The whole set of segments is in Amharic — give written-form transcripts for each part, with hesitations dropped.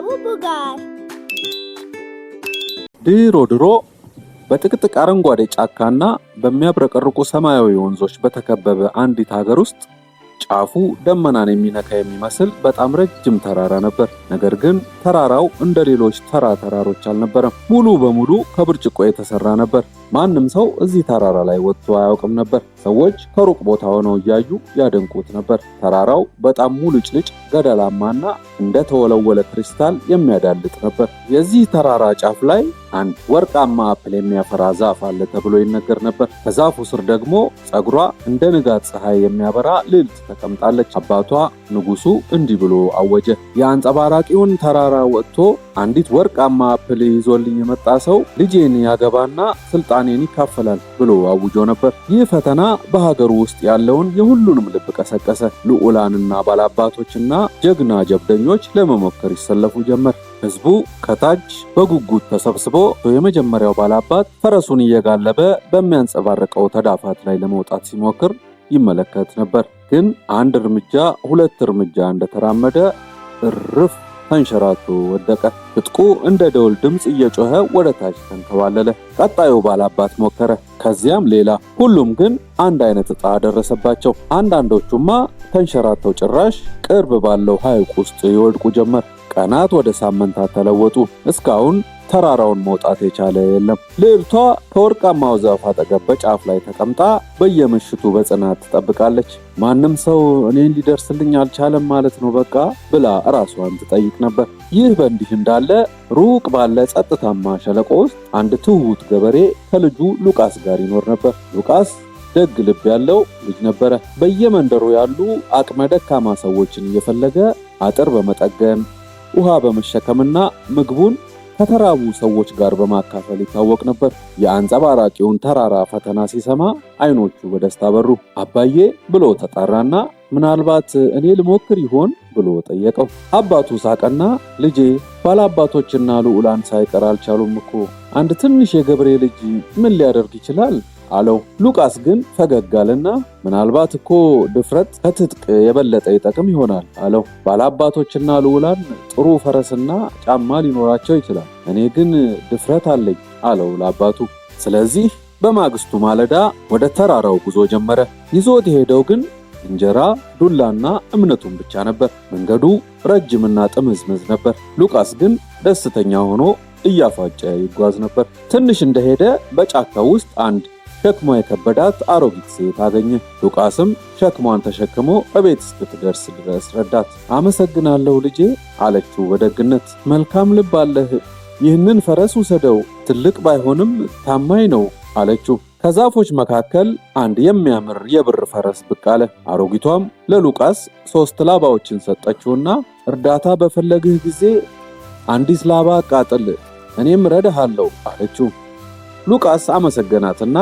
ቡቡ ጋር። ድሮ ድሮ በጥቅጥቅ አረንጓዴ ጫካና በሚያብረቀርቁ ሰማያዊ ወንዞች በተከበበ አንዲት ሀገር ውስጥ ጫፉ ደመናን የሚነካ የሚመስል በጣም ረጅም ተራራ ነበር። ነገር ግን ተራራው እንደ ሌሎች ተራ ተራሮች አልነበረም። ሙሉ በሙሉ ከብርጭቆ የተሰራ ነበር። ማንም ሰው እዚህ ተራራ ላይ ወጥቶ አያውቅም ነበር። ሰዎች ከሩቅ ቦታ ሆነው እያዩ ያደንቁት ነበር። ተራራው በጣም ሙልጭልጭ፣ ገደላማና እንደ ተወለወለ ክሪስታል የሚያዳልጥ ነበር። የዚህ ተራራ ጫፍ ላይ አንድ ወርቃማ apple የሚያፈራ ዛፍ አለ ተብሎ ይነገር ነበር። ከዛፉ ስር ደግሞ ጸጉሯ እንደ ንጋት ፀሐይ የሚያበራ ልዕልት ተቀምጣለች። አባቷ ንጉሱ እንዲህ ብሎ አወጀ። የአንጸባራቂውን ተራራ ወጥቶ አንዲት ወርቃማ apple ይዞልኝ የመጣ ሰው ልጄን ያገባና ስልጣኔን ይካፈላል ብሎ አውጆ ነበር። ይህ ፈተና በሀገሩ ውስጥ ያለውን የሁሉንም ልብ ቀሰቀሰ። ልዑላንና ባላባቶችና ጀግና ጀብደኞች ለመሞከር ይሰለፉ ጀመር። ህዝቡ ከታች በጉጉት ተሰብስቦ የመጀመሪያው ባላባት ፈረሱን እየጋለበ በሚያንጸባርቀው ተዳፋት ላይ ለመውጣት ሲሞክር ይመለከት ነበር። ግን አንድ እርምጃ ሁለት እርምጃ እንደተራመደ እርፍ፣ ተንሸራቶ ወደቀ። ትጥቁ እንደ ደወል ድምፅ እየጮኸ ወደ ታች ተንከባለለ። ቀጣዩ ባላባት ሞከረ፣ ከዚያም ሌላ። ሁሉም ግን አንድ አይነት ዕጣ ደረሰባቸው። አንዳንዶቹማ ተንሸራተው ጭራሽ ቅርብ ባለው ሐይቅ ውስጥ ይወድቁ ጀመር። ቀናት ወደ ሳምንታት ተለወጡ። እስካሁን ተራራውን መውጣት የቻለ የለም። ልዕልቷ ከወርቃማው ዛፍ አጠገብ በጫፍ ላይ ተቀምጣ በየምሽቱ በጽናት ትጠብቃለች። ማንም ሰው እኔን ሊደርስልኝ አልቻለም ማለት ነው በቃ ብላ ራሷን ትጠይቅ ነበር። ይህ በእንዲህ እንዳለ ሩቅ ባለ ጸጥታማ ሸለቆ ውስጥ አንድ ትሁት ገበሬ ከልጁ ሉቃስ ጋር ይኖር ነበር። ሉቃስ ደግ ልብ ያለው ልጅ ነበረ። በየመንደሩ ያሉ አቅመ ደካማ ሰዎችን እየፈለገ አጥር በመጠገን፣ ውሃ በመሸከምና ምግቡን ከተራቡ ሰዎች ጋር በማካፈል ይታወቅ ነበር። የአንጸባራቂውን ተራራ ፈተና ሲሰማ አይኖቹ በደስታ በሩ። አባዬ ብሎ ተጣራና ምናልባት እኔ ልሞክር ይሆን ብሎ ጠየቀው። አባቱ ሳቀና ልጄ፣ ባላባቶችና ልዑላን ሳይቀር አልቻሉም እኮ፣ አንድ ትንሽ የገበሬ ልጅ ምን ሊያደርግ ይችላል አለው። ሉቃስ ግን ፈገግ አለና ምናልባት እኮ ድፍረት ከትጥቅ የበለጠ ይጠቅም ይሆናል አለው። ባላባቶችና ልዑላን ጥሩ ፈረስና ጫማ ሊኖራቸው ይችላል፣ እኔ ግን ድፍረት አለኝ አለው ለአባቱ። ስለዚህ በማግስቱ ማለዳ ወደ ተራራው ጉዞ ጀመረ። ይዞት የሄደው ግን እንጀራ፣ ዱላና እምነቱን ብቻ ነበር። መንገዱ ረጅምና ጥምዝምዝ ነበር። ሉቃስ ግን ደስተኛ ሆኖ እያፏጨ ይጓዝ ነበር። ትንሽ እንደሄደ በጫካው ውስጥ አንድ ሸክሟ የከበዳት አሮጊት ሴት አገኘ። ሉቃስም ሸክሟን ተሸክሞ እቤት እስክትደርስ ድረስ ረዳት። አመሰግናለሁ ልጄ አለችው በደግነት። መልካም ልብ አለህ። ይህንን ፈረስ ውሰደው፣ ትልቅ ባይሆንም ታማኝ ነው አለችው። ከዛፎች መካከል አንድ የሚያምር የብር ፈረስ ብቅ አለ። አሮጊቷም ለሉቃስ 3 ላባዎችን ሰጠችውና እርዳታ በፈለግህ ጊዜ አንዲት ላባ አቃጥል፣ እኔም እረዳሃለሁ አለችው። ሉቃስ አመሰገናትና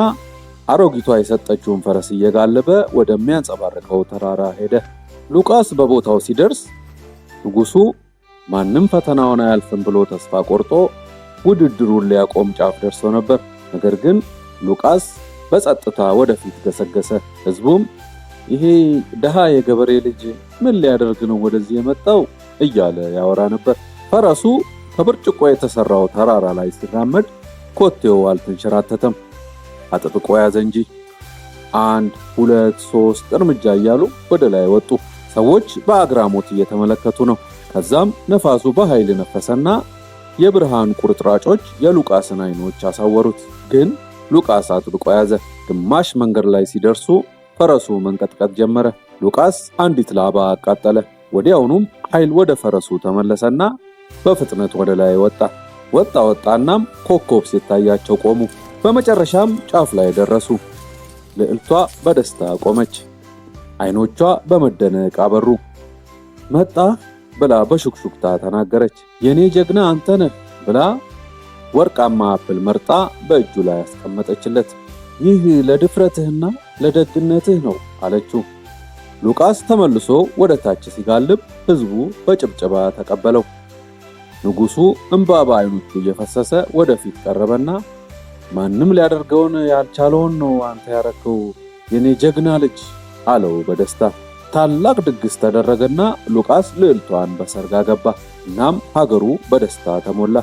አሮጊቷ የሰጠችውን ፈረስ እየጋለበ ወደሚያንጸባርቀው ተራራ ሄደ። ሉቃስ በቦታው ሲደርስ ንጉሱ ማንም ፈተናውን አያልፍም ብሎ ተስፋ ቆርጦ ውድድሩን ሊያቆም ጫፍ ደርሶ ነበር። ነገር ግን ሉቃስ በጸጥታ ወደፊት ገሰገሰ። ሕዝቡም ይሄ ደሃ የገበሬ ልጅ ምን ሊያደርግ ነው ወደዚህ የመጣው እያለ ያወራ ነበር። ፈረሱ ከብርጭቆ የተሰራው ተራራ ላይ ሲራመድ ኮቴው አልተንሸራተተም፣ አጥብቆ ያዘ እንጂ። 1፣ 2፣ 3 እርምጃ እያሉ ወደ ላይ ወጡ። ሰዎች በአግራሞት እየተመለከቱ ነው። ከዛም ነፋሱ በኃይል ነፈሰና የብርሃን ቁርጥራጮች የሉቃስን አይኖች አሳወሩት። ግን ሉቃስ አጥብቆ ያዘ። ግማሽ መንገድ ላይ ሲደርሱ ፈረሱ መንቀጥቀጥ ጀመረ። ሉቃስ አንዲት ላባ አቃጠለ። ወዲያውኑም ኃይል ወደ ፈረሱ ተመለሰና በፍጥነት ወደ ላይ ወጣ። ወጣ ወጣናም ኮከብ ሲታያቸው ቆሙ። በመጨረሻም ጫፍ ላይ ደረሱ። ልዕልቷ በደስታ ቆመች። አይኖቿ በመደነቅ አበሩ። መጣ ብላ በሹክሹክታ ተናገረች። የኔ ጀግና አንተ ነህ ብላ ወርቃማ apple መርጣ በእጁ ላይ አስቀመጠችለት። ይህ ለድፍረትህና ለደግነትህ ነው አለችው። ሉቃስ ተመልሶ ወደ ታች ሲጋልብ ህዝቡ በጭብጨባ ተቀበለው። ንጉሱ እንባ በዓይኖቹ እየፈሰሰ ወደፊት ቀረበና ማንም ሊያደርገውን ያልቻለውን ነው አንተ ያረከው የኔ ጀግና ልጅ አለው በደስታ። ታላቅ ድግስ ተደረገና ሉቃስ ልዕልቷን በሰርግ አገባ። እናም ሀገሩ በደስታ ተሞላ።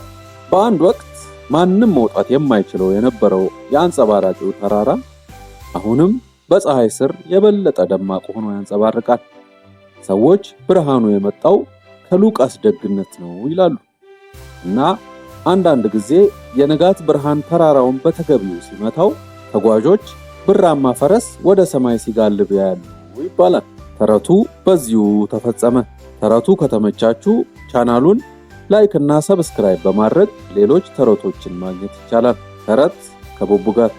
በአንድ ወቅት ማንም መውጣት የማይችለው የነበረው የአንጸባራቂው ተራራ አሁንም በፀሐይ ስር የበለጠ ደማቅ ሆኖ ያንጸባርቃል። ሰዎች ብርሃኑ የመጣው ከሉቃስ ደግነት ነው ይላሉ። እና አንዳንድ ጊዜ የንጋት ብርሃን ተራራውን በተገቢው ሲመታው ተጓዦች ብራማ ፈረስ ወደ ሰማይ ሲጋልብ ያያሉ ይባላል። ተረቱ በዚሁ ተፈጸመ። ተረቱ ከተመቻችሁ ቻናሉን like እና subscribe በማድረግ ሌሎች ተረቶችን ማግኘት ይቻላል። ተረት ከቡቡ ጋር።